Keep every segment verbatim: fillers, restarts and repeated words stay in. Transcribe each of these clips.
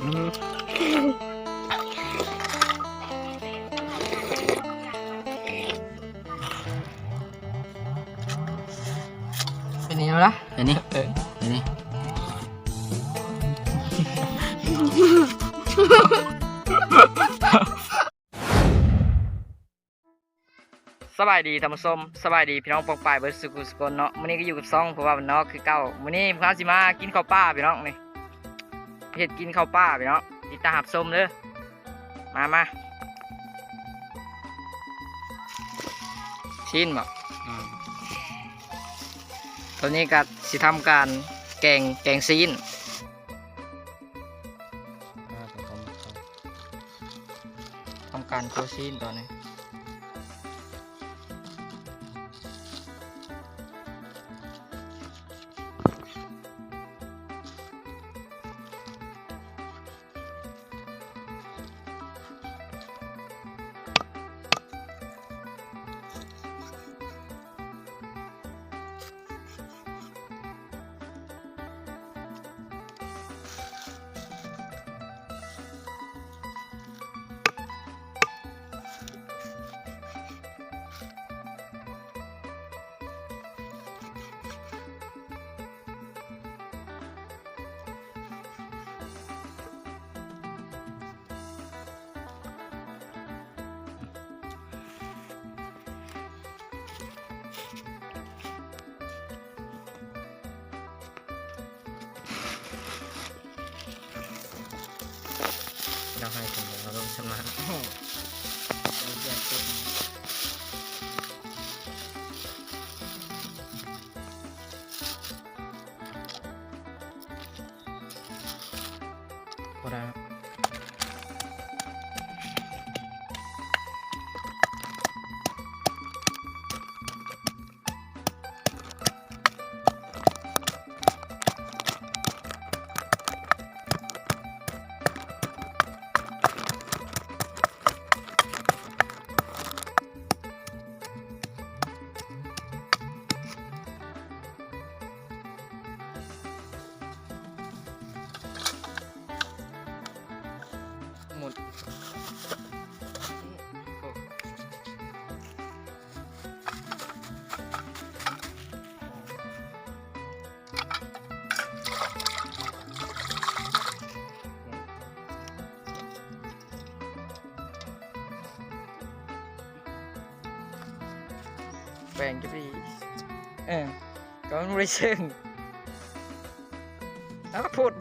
เป็นยังไงล่ะ เดี๋ยวนี้ เออ เดี๋ยวนี้ สบายดีท่านผู้ชม สบายดีพี่น้องปองปายเบิดสุขุสุคนเนาะ มื้อนี้ก็อยู่กับช่องผู้ว่าบ้านนอกคือเก่า มื้อนี้พวกเราสิมากินข้าวป่าพี่น้องนี่ เฮ็ดกินข้าวป่าพี่น้อง ติดตามรับชมเด้อ มา มา ชิ้นบ่ อืม ตอนนี้ก็สิทำการแกง แกงชิ้น อ่า ผมทำ ทำการคั่วชิ้นตอนนี้ เราให้ผมเราต้องชำนาญ พอได้ครับ หมด แป้งจะไป เออ ก็มันบ่ได้เชิง แล้วก็พูด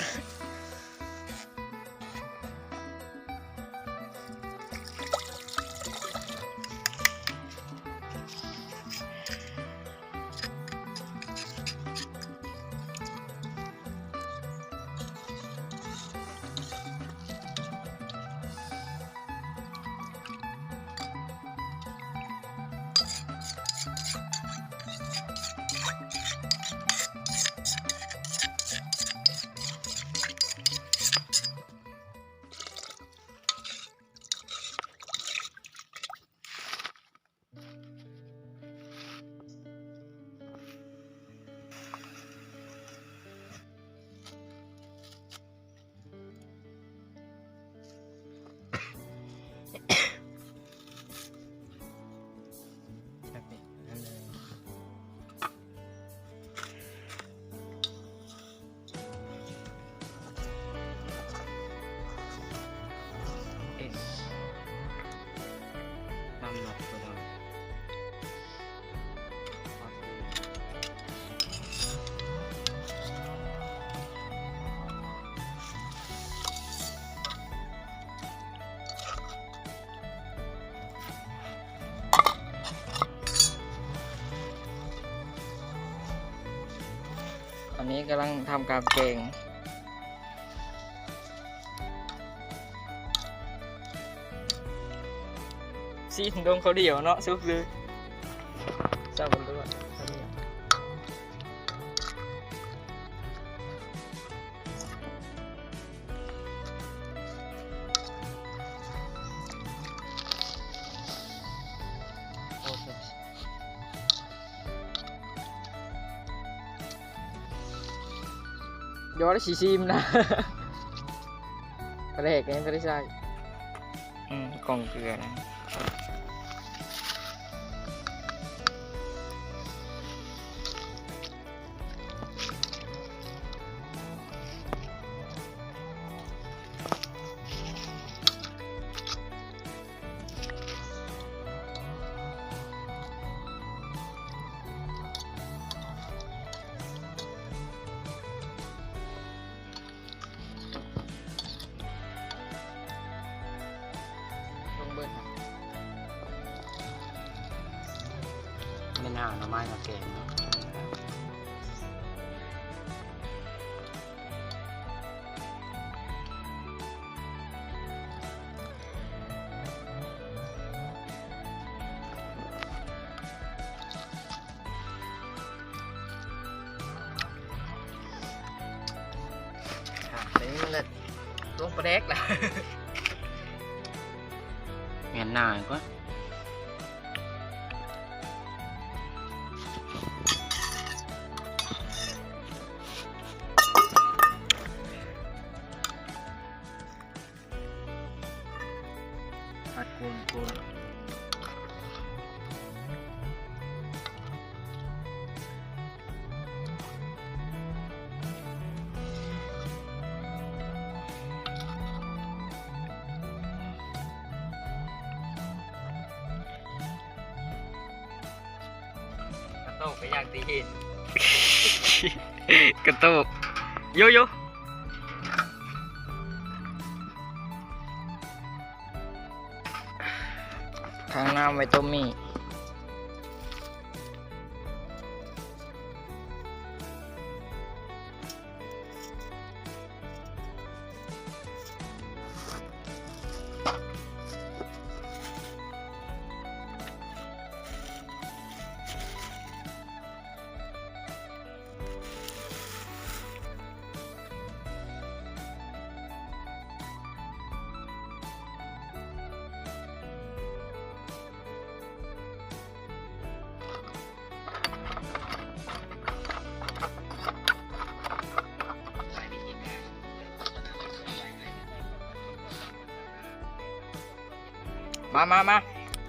อันนี้กำลังทำการแกง ซีนดงเขาเดียวเนาะ สุกเลย เจ้าบนรวด เดี๋ยวได้สีซีมนะ ปลาแดกก็ยังบ่ได้ใส่ อืม กล่องเกลือนะ ลงเบิด แม่นหาหน่อไม้มาแกงเนาะ อ่ะ เดี๋ยวนี้มันจะลงปลาแดกแล้ว แม่นหน้าก็ ผัดโคนโคน กระโตกไปย่างตีหิน กระโตก โยโย่ ทางน้ำไว้ต้มหมี่ มา มา มา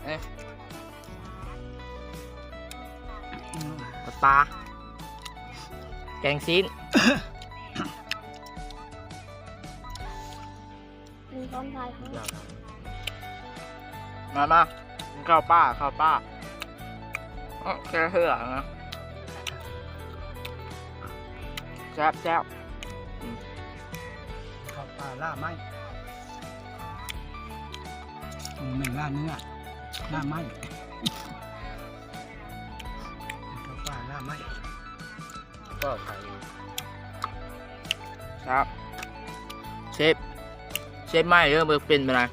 เอ้ย ปลา แกงซีน มีพร้อมทายครับ มา มา กินข้าวป้า ข้าวป้า เอ้า แค่เหือนะ แซ่บแซ่บ อืม ข้าวป้าล่าไม้ อืม แม่นล่าเนื้อ ล่าไม้ ข้าวป้าล่าไม้ ก็ไข่ ครับ เชฟ เชฟไม่เด้อ บ่เป็นไปได้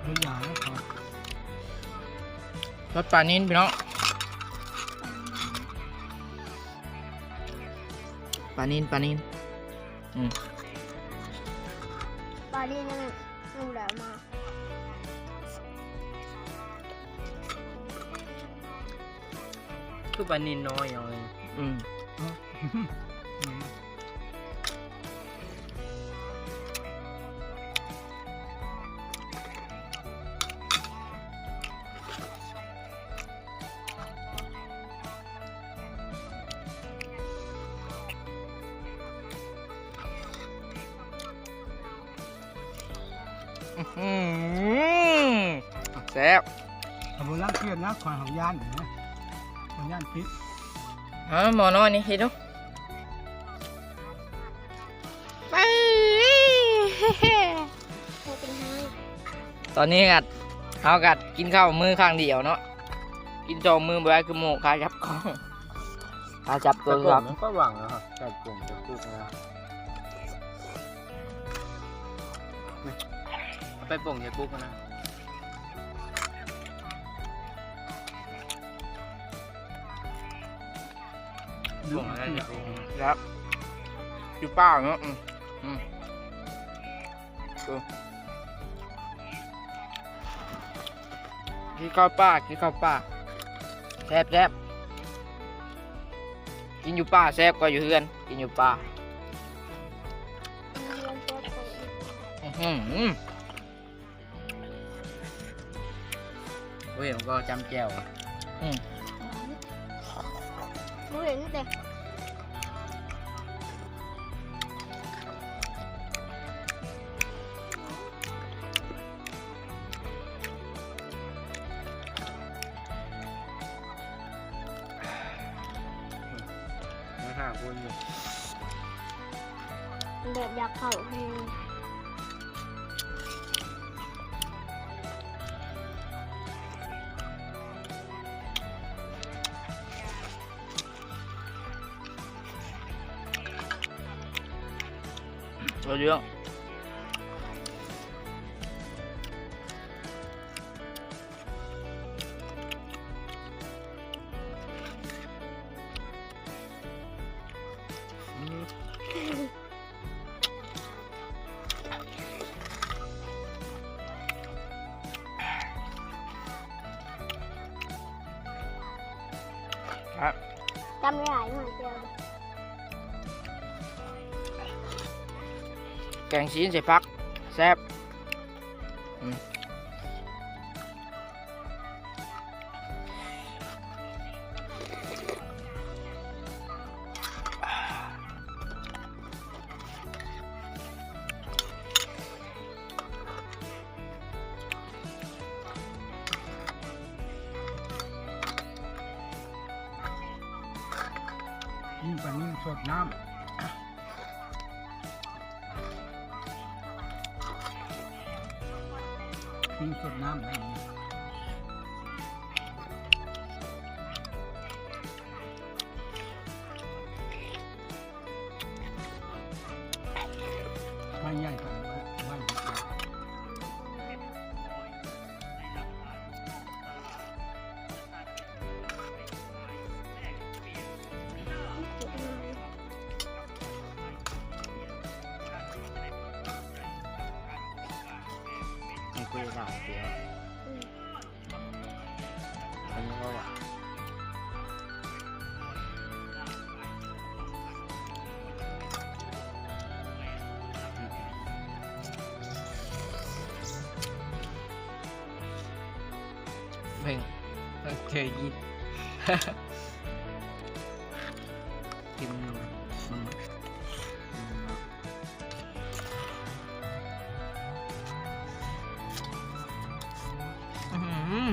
เฮ้ย อย่าแล้วครับ ทอดปลานิลพี่น้อง ปลานิล ปลานิล อืม ปลานิลยังไง ลงแล้วมา คือปลานิลน้อยเอาเลย อืม อื้อหือ แซ่บ เอาบ่ล้างเกลือนะ ขอหอมย่านนะ หอมย่านพริก เอาหม้อน้อยนี่เฮ็ดดู ไป ตอนนี้กัด เฮากัดกินข้าวมื้อครั้งเดียวเนาะ กินสองมื้อบ่ได้คือหมู่ ขาจับกล้อง ขาจับโทรศัพท์ แต่ผมมันก็หวังนะครับ แต่ผมจะพูดนะ ไปป่งยายปุ๊กนะ ป่งอะไรเนี่ย ครับ อยู่ป่าเนาะ อืม อืม เออ กินข้าวป่า กินข้าวป่า แซ่บแซ่บ กินอยู่ป่าแซ่บกว่าอยู่เฮือน กินอยู่ป่า มีลมแป๊บ อืมอืมอุ้ยมันก็จำแจ่วอ่ะอืม บ่เห็นแต่ มาหาคนอยู่ แบบอยากเข้าแฮง เอาเยอะอืม จำหลายหน่อยเดียว แกงซีนใส่ผักแซ่บอืม ยิ่งปลานิ่มสดน้ำ ยิ่งสดน้ำได้ ไม่ใหญ่กันไม่ใหญ่กัน ให้คุยกับสาวเสีย อันนี้ก็เพ่งเพ่งเจอยิดกินนมนม อืม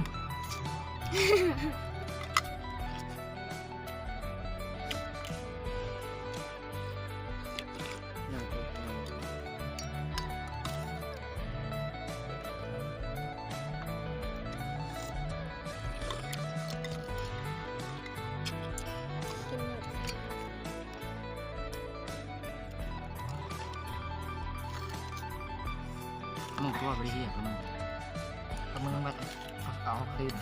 มึงตัวไปเรียกมึงก็มึงมาเอาคืน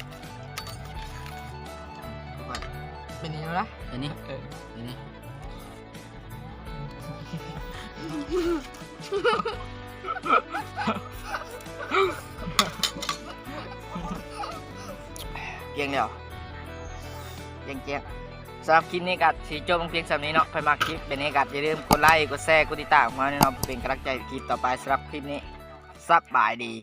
เป็นนี้แล้วนะ อันนี้ เออ อันนี้ เกลี้ยงแล้ว เกลี้ยงเกลี้ยง สำหรับคลิปนี้ก็สิจบลงเพียงส่ำนี้เนาะ ใครมักคลิปแบบนี้ก็อย่าลืมกดไลค์ กดแชร์ กดติดตามมาแน่นอน เพื่อเป็นกำลังใจคลิปต่อไป สำหรับคลิปนี้ สบายดี